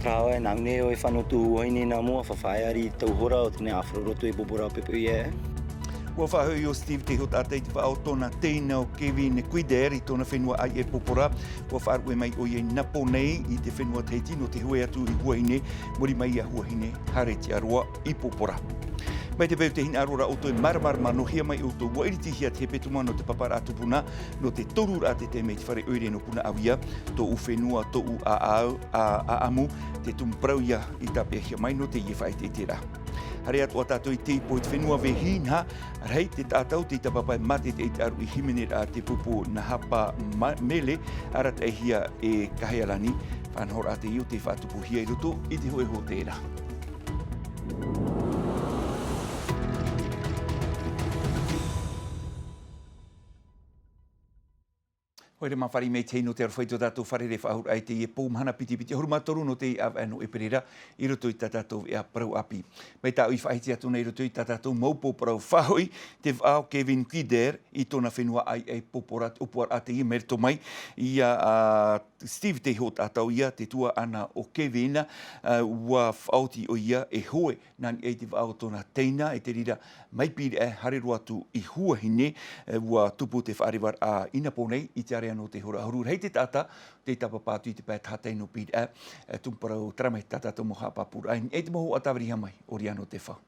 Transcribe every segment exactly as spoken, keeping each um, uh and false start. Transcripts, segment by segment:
Rāua e nāu nei ʻoe e fano tū huahine nā mua, faʻaʻari i te tau hora o te nei ʻāfaro roto i Bobora Pepe ia. Ua faʻahoʻi ʻo Steve Tehotaata i te vaʻa o tōna teina ʻo Kevin Quider i tōna fenua ʻāiʻa i Popora. Ua faʻaruʻe mai ʻoia i Napo nei i te fenua Tahiti nō te hoe atu i huahine, muri mai ia huahine, haere atu roa i Popora. Mai te peu te hinaʻaro ra ʻoutou e māramarama noa mai ʻoutou, ua iritihia te hepetoma nō te paparaʻa tupuna, nō te toruraʻa te taime i te fare ʻoire nō Punaʻauia, tōʻu fenua, tōʻu ʻāʻau, ʻa, ʻāʻamu, te tumu parau ia i tāpeʻahia mai nō teie faʻaʻiteʻiteraʻa. Haere atoʻa tātou i te ipo i te fenua Vehina, rahi te taʻata tei tāpapae mātaʻitaʻi i te ʻaru i hīmeneraʻa te pupu Nahapa Ma-, Mele, arataʻihia e Kahealani, faʻanahoraʻa teie tei faʻatupuhia i roto i te hōʻē hōtēra. ʻOia, mā fāriʻi mai te hei nō te aroha i tō tātou fārerei faʻahou i teie pō mahana piti piti ʻahuru mā toru nō te ʻāvaʻe nō ʻEperēra i roto i tā tātou veʻa parau ʻāpī. Mai tāʻu i faʻahiti atu nei i roto i tā tātou mau pō parau faʻahoʻi, te vaʻa o Kevin Quider i tōna fenua ʻāiʻa i Popora, te ʻōpuaraʻa teie mai roto mai ia, ā, Steve Tehotaata ʻoia, te tuaʻana o Kevin, ā, ua faʻaoti ʻoia e hoe nā niʻa i te vaʻa o tōna teina, i te reira mai Pīraʻe, haere roa atu i huahine, ā, ua tupu te faʻarevaraʻa i Napo nei, i te ārea nō te hora ʻahuru, rahi te taʻata tei tāpapa atu i te pae tahatai nō Pīraʻe, ā, tumu parau terā mai tā tātou mau haʻapāpūraʻa, i niʻa i te mau hōhoʻa tāviriha mai, ʻo Riano Tefau.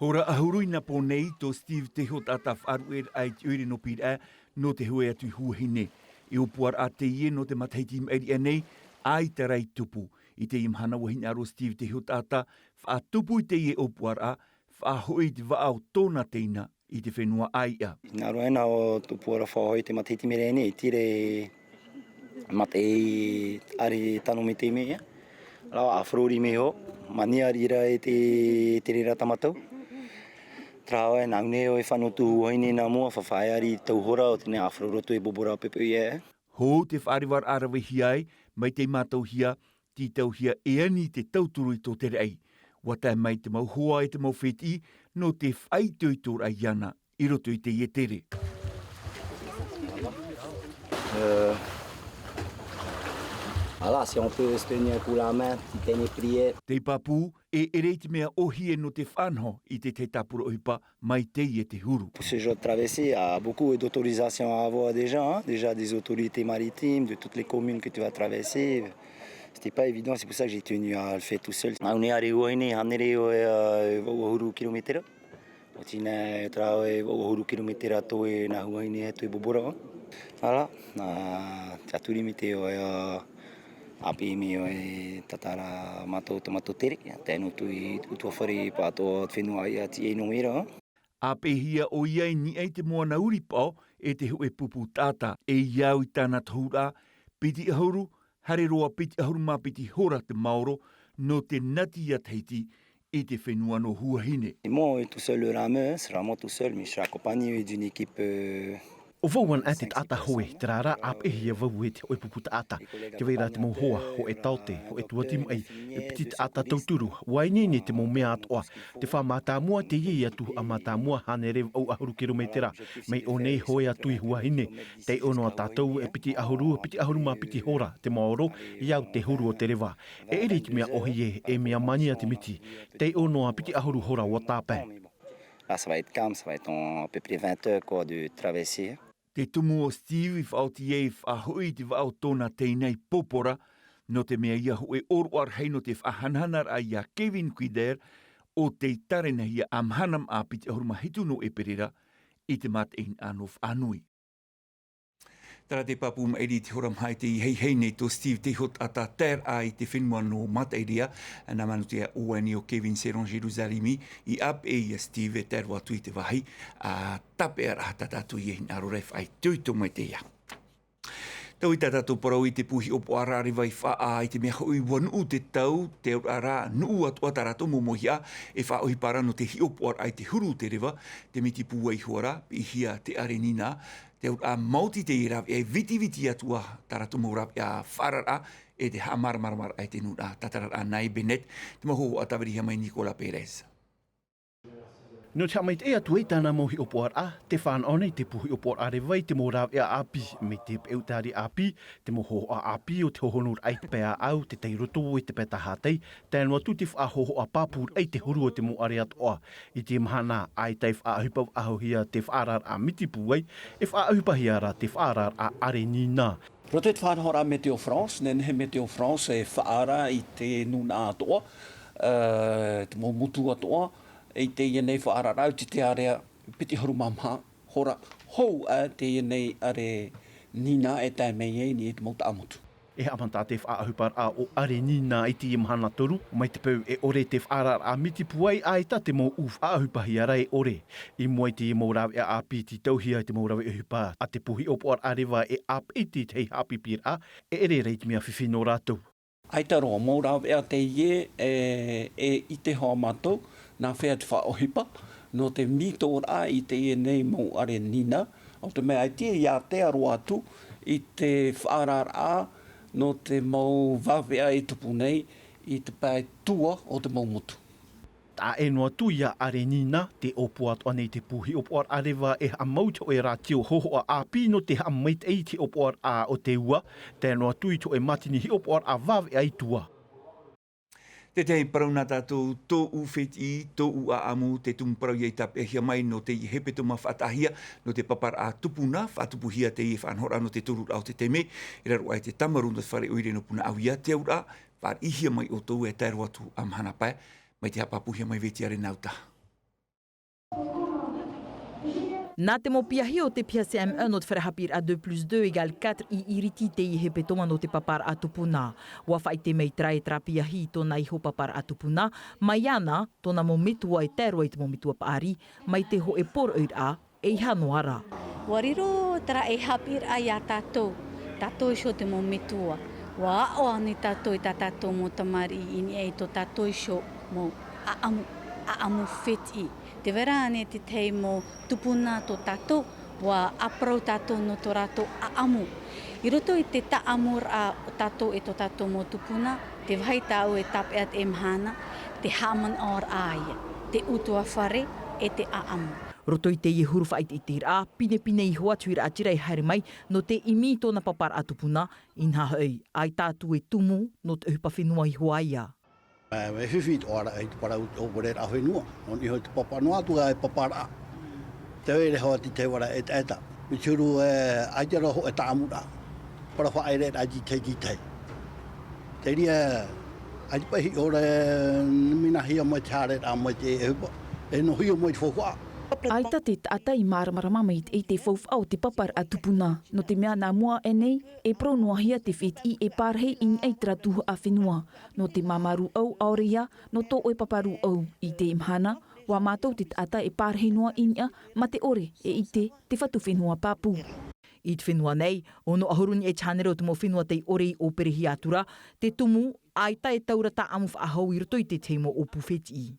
Hora ʻahuru i Napo nei tō Steve Tehotaata faʻaruʻeraʻa i te ʻoire nō Pīraʻe nō te hoe atu i huahine. E ʻōpuaraʻa teie nō te matahiti i maʻiri aʻe nei, ʻaita rā i tupu. I teie mahana ua hinaʻaro ʻo Steve Tehotaata, faʻatupu i teie ʻōpuaraʻa, faʻahoʻi i te vaʻa o tōna teina i te fenua ʻāiʻa. Hinaʻaro ʻoia nā ʻō tō ʻōpuaraʻa faʻahoʻi i te matahiti i maʻiri aʻe nei, i te reira mataʻi ʻāreʻa tano mai te mea. Rāua ʻāfaro rima iho, mania rā i te, te reira tā mātou. Terā ʻoe, nāu nei ʻoe e fano tū huahine nā mua, faʻaʻari i te tau hora o te nei ʻāfaro roto i Bobora Pepe ia. Hou te faʻarevaraʻa ravehia ai, mai tei mātauhia, tītauhia e ani te tauturu i tō te raʻi. Ua tae mai te mau hoa e te mau fētiʻi, nō te faʻaitoitoraʻa iāna i roto i teie tere. Euh, voilà, si on peut se tenir un coup la main, petite prière. Tei pāpū, e ʻere i te mea ʻōhie nō te faʻanaho i te tahi tāpura ʻohipa mai teie te huru. Pour ce genre de traversée, il y a beaucoup d'autorisations à avoir déjà, hein, déjà des autorités maritimes, de toutes les communes que tu vas traverser. C'était pas évident, c'est pour ça que j'ai tenu à le faire tout seul. Nāu nei ʻāreʻa huahine, hānere ʻoe, ā, vaʻu ʻahuru kilometera. ʻO tīna e terā ʻoe vaʻu ʻahuru kilometera tō ʻoe nā huahine atu i Bobora. Voilà, nā, te ʻaturi mai te ʻoe, ā, ʻāpeʻe mai ʻoe tātara mātou, tō mātou tere, ia tae noa atu i te ʻutuāfare pāʻatoʻa o te fenua ʻāiʻa, tīaʻi nō mera. ʻĀpeʻehia ʻoia i niʻa i te moana ʻuripaʻo e te hōʻē pupu taʻata, e ia au i tāna tohuraʻa, piti ʻahuru, haere roa piti ʻahuru mā piti hora te maoro, nō te nati ia Tahiti i te fenua nō huahine. Moi, tout seul le rameur, c'est vraiment tout seul, mais je suis accompagné d'une équipe, euh, ʻO vau anaʻe te taʻata hoe, terā rā ʻāpeʻehia vau e te hōʻē pupu taʻata. Tē vai ra te mau hoa, hōʻē taote, hōʻē tuati maʻi, e piti taʻata tauturu, ʻua ineine te mau mea atoʻa. Te fā mātāmua, teie ia tuhaʻa mātāmua, hānere vaʻu ʻahuru kilometera, mai ʻō nei hoe atu i huahine. Taiʻo noa tātou e piti ʻahuru, piti ʻahuru mā piti hora te maoro, i au te huru o te reva. E ʻere i te mea ʻōhie, e mea mania te miti. Taiʻo noa piti ʻahuru hora ʻua tāpae. Là, ça va être calme, ça va être en à peu près vingt heures, quoi, de traversée. Te tumu o Steve i faʻaoti ai e faʻahoʻi i te vaʻa o tōna teina i Popora, nō te mea ia hōʻē ʻōroʻa rahi nō te faʻahanahanaraʻa ia Kevin Quider, ʻo tei tārenahia ā mahana maʻa piti ʻahuru mā hitu nō ʻEperēra, i te mataʻeinaʻa nō Faʻanui. Terā te pāpū maʻiri i te hora maha i teie hei nei tō Steve Tehotaata, taeraʻa i te fenua nō Mataʻireia, nā Manutea ʻo ani ʻo Kevin Seron Jerusalemi, i ʻāpeʻe ia Steve e tae roa atu i te vāhi, ā, tāpeʻaraʻa tā tātou i hinaʻaro ra e faʻaitoito mai teie. Taui tā tātou parau i te pū hiʻopoʻaraʻa reva i Faʻaʻā, i te mea hoʻi ʻua nuʻu te tau, te auraʻa rā, nuʻu atoʻa tā rātou mau mōhia, e faʻaʻohipa ra nō te hiʻopoʻaraʻa i te huru o te reva, te miti pūai iho ā rā, piʻihia te ʻarenina, te auraʻa maoti teie rāveʻa e vitiviti atu ā tā rātou mau rāveʻa faʻaararaʻa, e te haʻamāramaramaraʻa i te nuʻuraʻa, tātararaʻa nā Bennett, te mau hōhoʻa tāviriha mai Nicolas Perez. Nō te haʻamaitaʻi atu ai tāna mau hiʻopoʻaraʻa, tē fānaʻo nei te pū hiʻopoʻaraʻa reva i te mau rāveʻa ʻāpī, mai te peʻutari ʻāpī, te mau hōhoʻa ʻāpī o te hohonuraʻa i te pae ʻāʻau, te tairoto e te pae tāhātai, tae noa atu te faʻahōhoʻa pāpūraʻa i te huru o te mau ʻare atoʻa. I te mahana, ʻaita e faʻaʻohipa faʻahouhia te faʻaararaʻa miti pūai, e faʻaʻohipahia ra te faʻaararaʻa ʻare nīnā. Roto i te faʻanahoraʻa Météo France, nehenehe Météo France e faʻaara i te nūnaʻa atoʻa, ā, te mau motu atoʻa, i teie nei faʻaararaʻa, ʻaita te area piti ʻahuru mā maha hora hou, ā, teie nei ʻare nīnā e tae mai ai i te mau taʻamotu. E haʻamata te faʻaʻohiparaʻa o ʻare nīnā i teie mahana toru, mai te peu e ʻore te faʻaararaʻa miti pūai, ʻaita te mau ʻū faʻaʻohipahia ra e ʻore. I mua i te mau rāveʻa ʻāpī tītauhia i te mau rave ʻohipa a te pū hiʻopoʻaraʻa reva e ʻāpeʻe i te tahi haʻapiʻiraʻa, e ʻere ra i te mea fifi nō rātou. ʻAita roa mau rāveʻa teie e, e ʻite hoʻi mātou, nā hea te faʻaʻohipa, nō te mītoraʻa i teie nei mau ʻare nīnā, ʻo te mea ʻaita e ātea roa atu i te faʻaararaʻa nō te mau rāveʻa e tupu nei i te pae tua o te mau motu. Taʻa ʻē noa atu ia ʻare nīnā, tē ʻōpua atoʻa nei te pū hiʻopoʻaraʻa reva e haʻamau i te hōʻē rātio hōhoʻa ʻāpī nō te haʻamaitaʻi i te hiʻopoʻaraʻa o te ua, tae noa atu i te hōʻē mātini hiʻopoʻaraʻa rāveʻa i tua. Tētahi parau nā tātou, tōʻu fētiʻi, tōʻu ʻāʻamu, te tumu parau ia i tāpeʻahia mai nō teie hepetoma faʻataʻahia, nō te paparaʻa tupuna, faʻatupuhia teie faʻanahoraʻa nō te toruraʻa o te taime, i raro aʻe i te tāmarū nō te fare ʻoire nō Punaʻauia, te auraʻa, faʻariʻihia mai ʻoutou e tae roa atu ā mahana pae, mai te haʻapāpūhia mai Vetiare Nauta. Nā te mau piahi o te piha C M E nō te fare haʻapiʻiraʻa deux plus deux égale quatre i iriti teie hepetoma nō te paparaʻa tupuna. ʻUa faʻaʻite mai terā e terā piahi i tōna iho paparaʻa tupuna, mai iāna, tōna mau metua e tae roa i te mau metua paʻari, mai te hōʻē poroʻiraʻa, e ʻeiaha noa ra. ʻUa riro terā e haʻapiʻiraʻa ia tātou, tātou iho te mau metua. ʻUa aʻo ānei tātou i tā tātou mau tamariʻi i niʻa i tō tātou iho mau ʻāʻamu, ʻāʻamu fētiʻi. Tē vai ra ānei te tahi mau tupuna tō tātou, ʻua ʻāparau tātou nō tō rātou ʻāʻamu. I roto i te taʻamuraʻa o tātou e tō tātou mau tupuna, te vāhi tāʻu e tāpeʻa teie mahana, te haʻamanaʻoraʻa ia, te ʻutuāfare e te ʻāʻamu. Roto i teie huru faʻaʻiteʻiteraʻa, pinepine iho atu i te raʻatira e haere mai, nō te ʻimi i tōna paparaʻa tupuna, inaha hoʻi, ʻaita atu e tumu, nō te ʻohipa fenua iho ā ia. E fifi atoʻa ra i te parau o te ʻōpereraʻa fenua, nō niʻa i te papa noa atu ā e paparaʻa. Tē vai ra hoʻi te tahi ʻētaʻētahi. Mai te huru e, ʻaita roa hōʻē taʻamuraʻa. Parau faʻaʻereraʻa i te tahi, i te tahi. Te reira, ʻaita paʻi hiʻo ra e minahia mai te haereraʻa mai te ʻohipa. E nohia mai te faufaʻa. ʻAita te taʻata i māramarama mai i te faufaʻa o te paparaʻa tupuna. Nō te mea nā mua aʻe nei, e parau noa hia te fētiʻi e pārahi i niʻa i terā tuhaʻa fenua. Nō te māmā rūʻau ʻaore ia, nō tō ʻoe papa rūʻau. I teie mahana, ʻua mātau te taʻata e pārahi noa i niʻa, mā te ʻore, e ʻite, te fatu fenua pāpū. I te fenua nei, ono ʻahuru niʻa i te hānere o te mau fenua tei ʻore i ʻōperehia atu ra, te tumu, ʻaita e taura taʻamu faʻahou i roto i te tahi mau ʻōpū fētiʻi.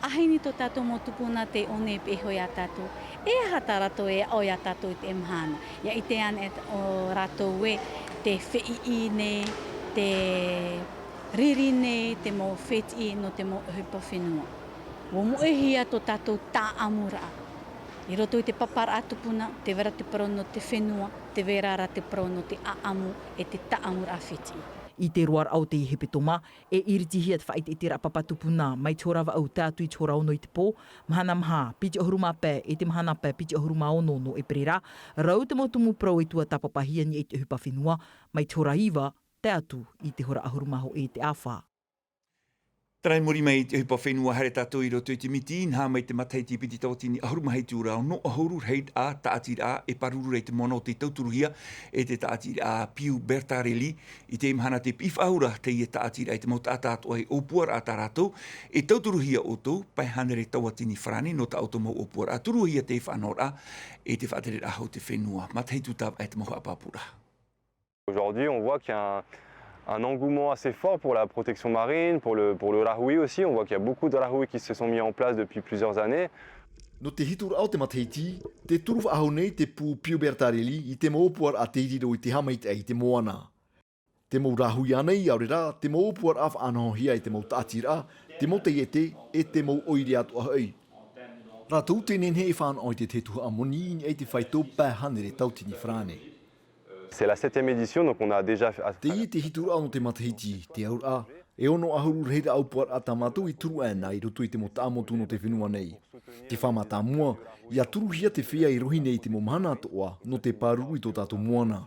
ʻAhani tō tātou mau tupuna tei ʻō nei e peʻe iho ia tātou, e aha tā rātou e aʻo ia tātou i teie mahana. ʻIa ʻite ānei ʻo rātou ē, te fētiʻi nei, te riri nei, te mau fētiʻi nō te mau ʻohipa fenua. ʻUa moʻehia tō tātou taʻamuraʻa. I roto i te paparaʻa tupuna, tē vai ra te parau nō te fenua, tē vai ra te parau nō te ʻāʻamu e te taʻamuraʻa fētiʻi. I te roaraʻa o teie hepetoma, e iritihia te faʻaʻiteʻiteraʻa papa tupuna, mai te hora vaʻu tae atu i te hora ono i te pō, mahana maha piti ʻahuru mā pae, e te mahana pae piti ʻahuru mā ono nō ʻēperēra, rau te mau tumu parau e tuatāpapahia i niʻa i te ʻohipa fenua, mai te hora iva, tae atu i te hora ʻahuru mā hōʻē i te ʻāfa. Terā i muri mai i te ʻohipa fenua, haere tātou i roto i te miti, inaha mai te matahiti piti tauatini ʻahuru mā hitu ra ono ʻahuru, rahiraʻa, tāʻatiraʻa, e pāruru ra i te moana ʻo tei tauturuhia e te tāʻatiraʻa Piu Bertarelli. I teie mahana tē piʻi faʻahou ra teie tāʻatiraʻa i te mau taʻata atoʻa e ʻōpuaraʻa tā rātou, e tauturuhia ʻoutou, pae hānere tauatini farāni nō tā ʻoutou mau ʻōpuaraʻa, turuhia te faʻanahoraʻa e te faʻatereraʻa hau o te fenua. Matahiti tāvaʻe te mau haʻapāpūraʻa. Aujourd'hui, on voit qu'il y a un, un engouement assez fort pour la protection marine, pour le, pour le rahui aussi. On voit qu'il y a beaucoup de rahui qui se sont mis en place depuis plusieurs années. Nō te hituraʻa o te matahiti, tē turu faʻahou nei te pū Piu Bertarelli i te mau ʻōpuaraʻa tei riro i te haʻamaitaʻi i te moana. Te mau rahui ānei, ʻaore rā, te mau ʻōpuaraʻa faʻanahohia e te mau tāʻatiraʻa, te mau taiete, e te mau ʻoire atoʻa hoʻi. Rātou te nehenehe e fānaʻo i te tuhaʻa moni i niʻa i te faito pae hānere tautini farāne. C'est la septième édition, donc on a déjà fait. Teie te hituraʻa nō te matahiti, te auraʻa e ono ʻahuru rahiraʻa ʻōpuaraʻa tā mātou i turu aʻe na i roto i te mau taʻamotu nō te fenua nei. Te fā mātāmua, ʻia turuhia te feiā i rohi nei i te mau mahana atoʻa nō te pāruru i tō tātou moana.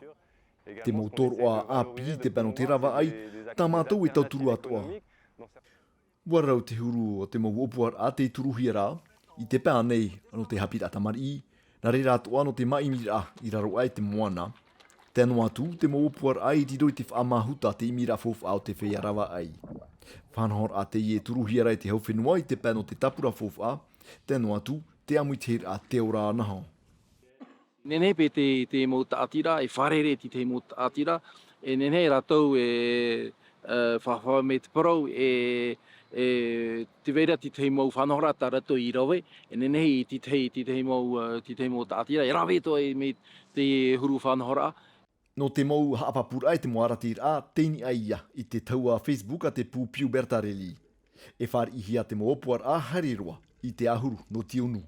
Te mau tōroʻa ʻāpī i te pae nō te ravaʻai, tā mātou e tauturu atoʻa. ʻUa rau te huru o te mau ʻōpuaraʻa tei turuhia ra i te pae nei nō te haʻapiʻiraʻa tamariʻi, nā reira atoʻa nō te māʻimiraʻa i raro aʻe i te moana. Tae noa atu te mau ʻōpuaraʻa i riro i te faʻamāhuta te ʻimiraʻa faufaʻa o te feiā ravaʻai. Faʻanahoraʻa teie e turuhia ra e te hau fenua i te pae nō te tāpura faufaʻa, tae noa atu te ʻāmuitahiraʻa te ora anaho. Nehenehe paʻi te, te mau taʻatiraʻa, e fārerei i te mau taʻatiraʻa, e nehenehe rātou e, e, faʻahaʻamau mai te parau, e, e tē vai ra te mau faʻanahoraʻa tā rātou i rave, e nehenehe i te, te mau, e, te mau taʻatiraʻa, e rave atoʻa mai te huru faʻanahoraʻa. Nō te mau haʻapāpūraʻa e te mau aratiraʻa, tei niʻa ia i te taua Facebook a te pū Piu Bertarelli. E fāriʻihia te mau ʻōpuaraʻa haere roa i te ʻahuru nō Tiunu.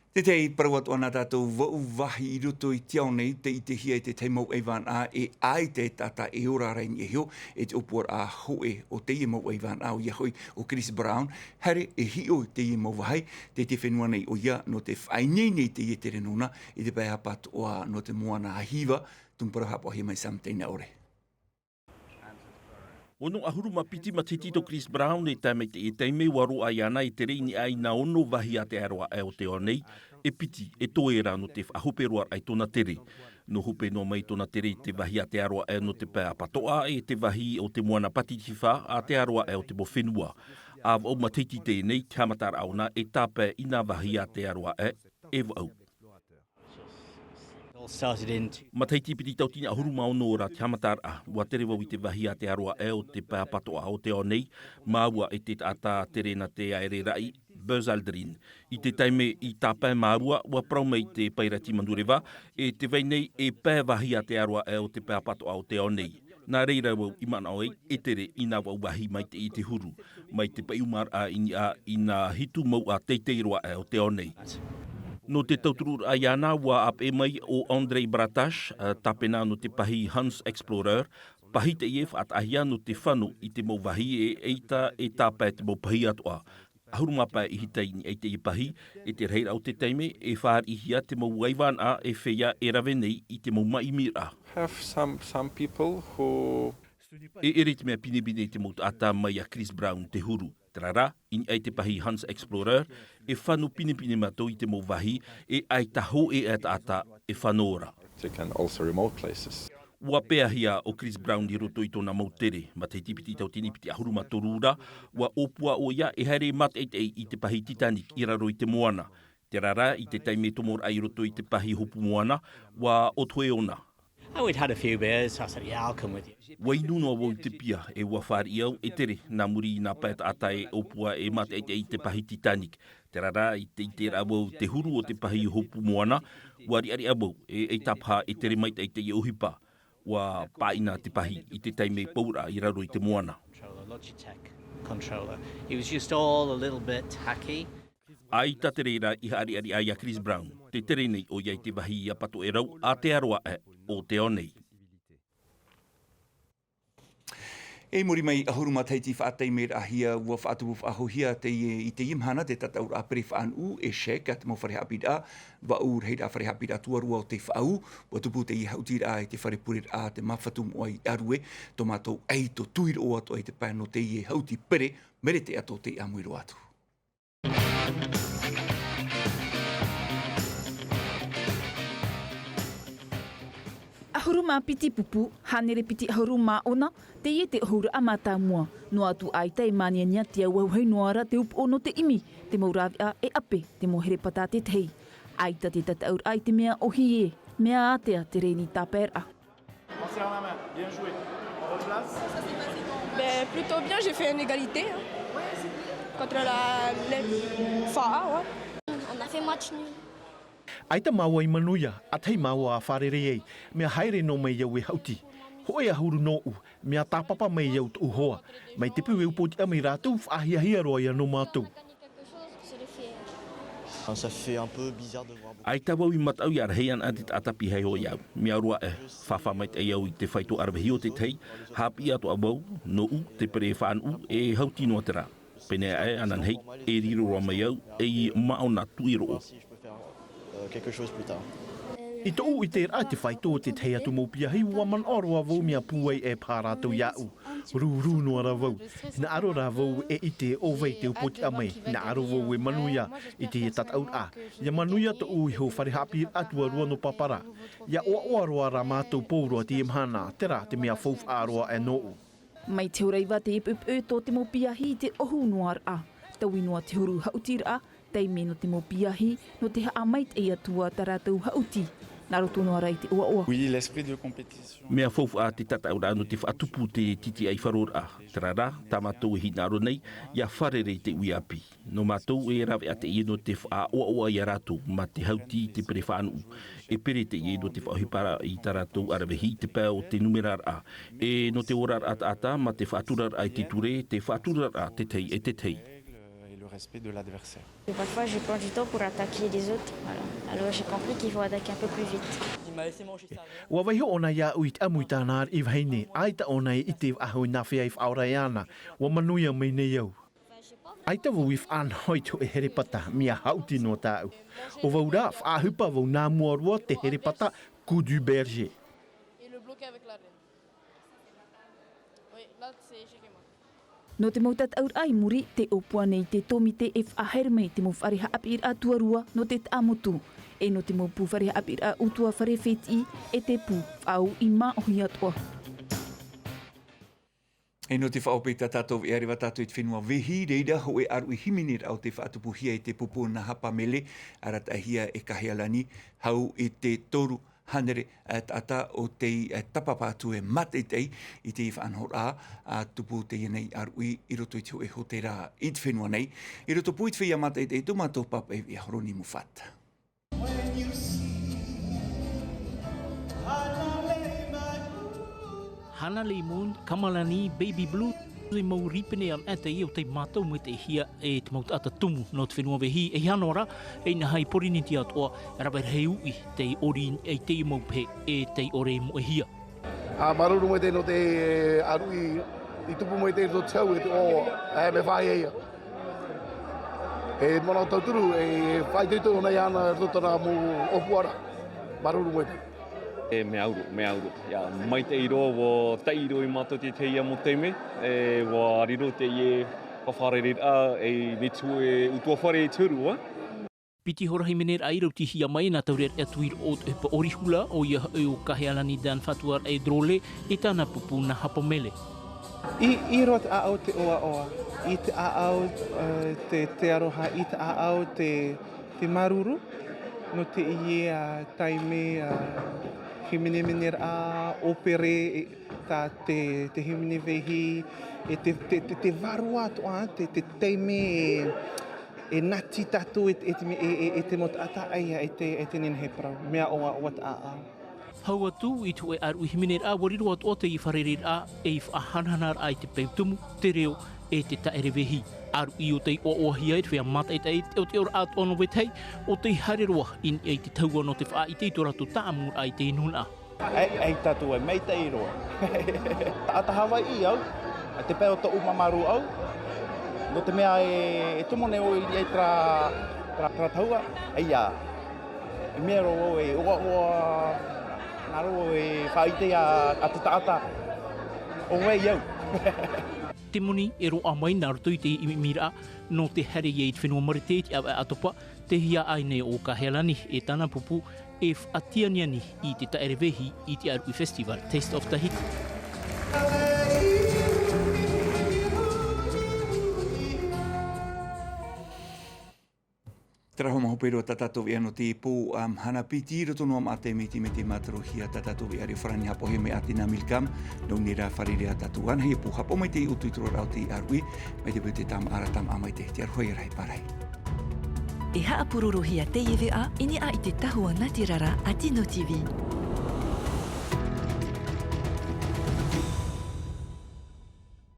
Tētahi parau atu ana tātou vau vāhi i roto i te ao nei, tei ʻitehia e te tahi mau ʻaivānaʻa e ʻaita e taʻata e ora ra i niʻa iho, e te ʻōpuaraʻa hōʻē o teie mau ʻaivānaʻa ʻoia hoʻi ʻo Chris Brown, haere e hiʻo i teie mau vāhi, tei te fenua nei ʻoia, nō te faʻaineine i teie tere nōna, i te pae apatoʻa nō te moana a Hiva, tumu parau haʻapaʻohia mai Sam Teinaʻore. Ono ʻahuru mā piti matahiti tō Chris Brown e tae mai teie taime ʻua roaʻa iāna e tere i niʻa i nā ono vāhi ātea roa aʻe o te ao nei, e piti e toe ra nō te faʻahope roa raʻa i tōna tere. Nō hope noa mai tōna tere i te vāhi ātea roa aʻe nō te pae apatoʻa e te vāhi o te moana Pacific ātea roa aʻe o te mau fenua. ʻA vaʻu matahiti teie nei te haʻamataraʻa ʻōna e tāpae i nā vāhi ātea roa aʻe e vaʻu. Matahiti piti tautini ʻahuru mā ono ra te haʻamataraʻa, ʻua tere vau i te vāhi ātea roa aʻe o te pae apatoʻa o te ao nei, māua e te taʻata tere nā te aere raʻi, Buzz Aldrin. I te taime i tāpae māua, ʻua parau mai te pairati manureva, e tē vai nei e pae vāhi ātea roa aʻe o te pae apatoʻa o te ao nei. Nā reira vau i manaʻo ai e tere i nā vaʻu vāhi maitaʻi i te huru, mai te paʻiumaraʻa i niʻa i nā hitu mouʻa teitei roa aʻe o te ao nei. Nō te tautururaʻa iāna ʻua ʻāpeʻe mai ʻo Andrei Bratash, ā, tāpena nō te pahī Hans Explorer, pahī teie e faʻataʻahia nō te fano i te mau vāhi e ʻaita e tāpae te mau pahī atoʻa. ʻAhuru mā pae i hita i niʻa i teie pahī, e te rahiraʻa o te taime e fāriʻihia te mau ʻaivānaʻa e feiā e rave nei i te mau māʻimiraʻa. Have some, some people who E ʻere te mea pinepine i te mau taʻata mai iā Chris Brown te huru. Terā rā, i niʻa i te pahī Hans Explorer, e fano pinepine mātou i te mau vāhi e ʻaita hōʻē aʻe taʻata e fano ra. They can also remote places. ʻUa peʻahia ʻo Chris Brown i roto i tōna mau tere, matahiti piti tautini piti ʻahuru mā toru ra, ʻua ʻōpua ʻoia e haere mātaʻitaʻi i te pahī Titanic i raro i te moana. Terā rā, i te taime tomo raʻa i roto i te pahī hopu moana, ʻua ʻoto ʻōna. Oh, we'd had a few beers, so I said, "Yeah, I'll come with you." ʻUa inu noa vau i te pia, e ʻua fāriʻi au e tere, nā muri i nā pae taʻata e ʻōpua e mātaʻitaʻi i te pahī Titanic. Terā rā, i te, i te ʻiteraʻa vau te huru o te pahī hopu moana, ʻua riʻariʻa vau, e, e tāpaʻo e tere maitaʻi i teie ʻohipa. ʻUa pāʻina te pahī i te taime pauraʻa i raro i te moana. Controller, Logitech controller. It was just all a little bit hacky. ʻAita te reira i haʻariʻariʻa iā Chris Brown, tē tere nei ʻoia i te vāhi i Apatoʻerau ātea roa aʻe o te ao nei. E muri mai ʻahuru matahiti faʻataimeraʻahia, ʻua faʻatupu faʻahouhia teie, i teie mahana te tataʻuraʻa pere faʻanuʻu, ʻECHEC, a te mau fare haʻapiʻiraʻa, vaʻu rahiraʻa fare haʻapiʻiraʻa tuarua o te faʻaū, ʻua tupu teie haʻutiraʻa i te fare pureraʻa a te Māfatu Moʻa i Arue, tō mātou ʻaito tui roa atu i te pae nō teie haʻuti pere, Merete Ato tei ʻāmui roa atu. ʻAhuru mā piti pupu, hānere piti ʻahuru mā ono, teie te ʻohuraʻa mātāmua. Noa atu ʻaita e māniania te auahi noa ra te upoʻo nō te ʻimi, te mau rāveʻa e ʻape, te mau herepata tētahi. ʻAita te tataʻuraʻa i te mea ʻōhie, mea ātea te reni tāpaeraʻa. Bien joué. On replace. Ben, plutôt bien, j'ai fait une égalité, hein. Contre la, les F A A, ouais. On a fait match nul. ʻAita māua i manuia, ʻa tahi māua a fārerei ai, mea haere noa mai au e haʻuti. Hōʻē ʻahuru nōʻu, mea tāpapa mai au tōʻu hoa. Mai te peu e upoʻotiʻa mai rātou, faʻahiahia roa ia nō mātou. Quelque chose, c'est le fier. Ça fait un peu bizarre de voir beaucoup. ʻAita vau i mataʻu ia rahi ana te taʻata pihaʻi iho iāʻu. Mea roa ē, fāfā maitaʻi au i te faito aravihi o te tahi, haʻapiʻi atoʻa vau, nōʻu, te pere faʻanuʻu, e hauti noa terā. Pēneiaʻe ananahi, e riro roa mai au, ei māʻona tuʻi roʻo. Euh, quelque chose plus tard. I tōʻu ʻiteraʻa te faito o te tahi atu mau piahi, ʻua manaʻo roa vau mea pūai ʻē paha rātou iāʻu. Rūrū noa rā vau. Hinaʻaro rā vau e ʻite ʻo vai te upoʻotiʻa mai. Hinaʻaro vau e manuia i te tataʻuraʻa. ʻIa manuia tōʻu iho fare haʻapiʻiraʻa tuarua nō Papara. ʻIa ʻoaʻoa roa rā mātou pauroa teie mahana, terā te mea faufaʻa roa ē nōʻu. Mai te hora iva teie poʻipoʻi tō te mau piahi i te ʻohu noa raʻa. Taui noa te huru haʻutiraʻa, taime nō te mau piahi, nō te haʻamaitaʻi atu ā tā rātou haʻuti. Nā roto noa rā i te ʻoaʻoa. Oui, l'esprit de compétition. Mea faufaʻa te tataʻuraʻa nō te faʻatupu te titiʻaifaroraʻa. Terā rā, tā mātou e hinaʻaro nei, ʻia fārerei te uʻi ʻāpī. Nō mātou e rave atu ē nō te faʻaʻoaʻoa ia rātou, mā te hauti i te pere faʻanuʻu. E pere teie nō te faʻaʻohiparaʻa i tā rātou aravihi i te pae o te numeraraʻa. E nō te oraraʻa taʻata, mā te faʻaturaraʻa i te ture, te faʻaturaraʻa te tahi e te tahi. Et le respect de l'adversaire. Et parfois, je prends du temps pour attaquer les autres. Voilà. Alors, j'ai compris qu'il faut attaquer un peu plus vite. ʻUa vaiiho ʻōna iāʻu i te ʻamu i tāna ariʻi vahine, ʻaita ʻōna e ʻite faʻahou i nā fea e faʻaora ana, ʻua manuia mai nei au. ʻAita vau i faʻanaho i te hōʻē herepata, mea haʻuti noa tāʻu. ʻO vau rā, faʻaʻohipa vau nā mua roa te herepata Coup du Berger. Nō te mau tataʻuraʻa i muri, tē ʻōpua nei te tōmite e faʻahaere mai i te mau fare haʻapiʻiraʻa tuarua nō te taʻamotu. E nō te mau pū fare haʻapiʻiraʻa ʻutuāfare fētiʻi, e te pū faʻauʻi māʻohi atoʻa. E nō te faʻaʻohipa tā tātou e ʻareʻa tātou i te fenua Vehi, reira hōʻē ʻaruʻi hīmeneraʻa o tē faʻatupuhia e te pupu nā Hapa Mele, arataʻihia e Kahealani, hau i te toru hānere, ā, taʻata o tei, ā, tapapa atu e mātaʻitaʻi i te faʻanahoraʻa, ā, tupu teie nei ʻaruʻi i roto i te hōʻē hōtēra i te fenua nei. I roto pū i te feiā mātaʻitaʻi tō mātou pāpaʻi via Horoni Mufata. Hana Lemon, Kamalani, Baby Blue, e mau rīpene anaʻe teie o tei mātau maitaʻihia e te mau taʻata tumu nō te fenua Vehi, e hia noa rā, e inaha i Pōrīnetia atoʻa, rave rahi uʻi tei ʻori ai teie mau pehe, e tei ʻore e moʻehia. Ā, māuruuru maitaʻi nō te ʻaruʻi i tupu maitaʻi i roto i te hau e te ʻoaʻoa, ā, mea faʻahiahia. E manaʻo tauturu, e faʻaitoito nei ana i roto i tāna mau ʻōpuaraʻa. Māuruuru maitaʻi. E mea uru, mea uru. ʻIa, maitaʻi roa, ʻua taiʻo roa mātou i te tahi mau taime, e ʻua riro teie faʻafaʻarereiraʻa, e metua e ʻutuāfare e te huru, ā. Piti hora hīmeneraʻa i rautihia mai nā Taureʻareʻa Tuiroʻo ʻo te ʻohipa ʻo Rihula, ʻoia hoʻi ʻo Kahealani Dan Fatuaraʻe Drole, e tāna pupu nā Hapa Mele. I, i roto i te ʻāʻau te ʻoaʻoa, i te ʻāʻau, ā, te, te aroha, i te ʻāʻau te, te māuruuru, nō teie, ā, taime, ā, hīmenemeneraʻa, ʻōpere, e, tā te, te hīmene Vehi, e te, te, te, te vārua atoʻa, te, te taime, e, e nati tātou, e, e, e, e, e te mau taʻata ʻaia, e te, e te nehenehe parau, mea ʻoaʻoa te ʻāʻau. Hau atu i te hōʻē ʻaruʻi hīmeneraʻa, ʻua riro atoʻa teie fārereiraʻa, ei faʻahanahanaraʻa i te peu tumu, te reo, e te taʻere Vehi. ʻAruʻi ʻo tei ʻoaʻoahia e te feiā mātaʻitaʻi, te teʻoteʻoraʻa atoʻa nō vetahi, ʻo tei haere roa i niʻa i te tahua nō te faʻaʻite i tō rātou taʻamuraʻa i teie nūnaʻa. ʻAi, ʻaita atu ai, maitaʻi roa. Taʻata Havaiʻi au, ʻa te pae o tōʻu māmā rūʻau. Nō te mea e, e tumu nei ʻoe i niʻa i terā, terā, terā tahua, ʻaia. E mea roa vau e ʻoaʻoa, nā roa e faʻaʻite ā, ā te taʻata. ʻO vai au. Te moni e roaʻa mai nā roto i te ʻimiʻimiraʻa, nō te haere ia i te fenua Marite i te ʻāvaʻe ʻātopa, tei hea ʻāiʻa nei ʻo Kahealani e tāna pupu, e faʻatianiani i te taʻere Vehi i te ʻaruʻi festival Taste of Tahiti. Terā hoʻi mau hope roa tā tātou e ʻano i teie pō, ā, mahana piti i roto noa mā te miti mai te mātarohia tā tātou e ʻareʻa farani haʻapaʻohia mai ʻāti nā Millicom, nō reira fārerei ā tātou anaʻe i te pō haʻapaʻo mai i te ʻutuʻutu roa o te ʻaruʻi, mai te peu te tāmāʻa ra tāmāʻa maitaʻi, te aroha ia rahi pārahi. E haʻapurorohia teie veʻa i niʻa i te tahua natirara a Tino TV.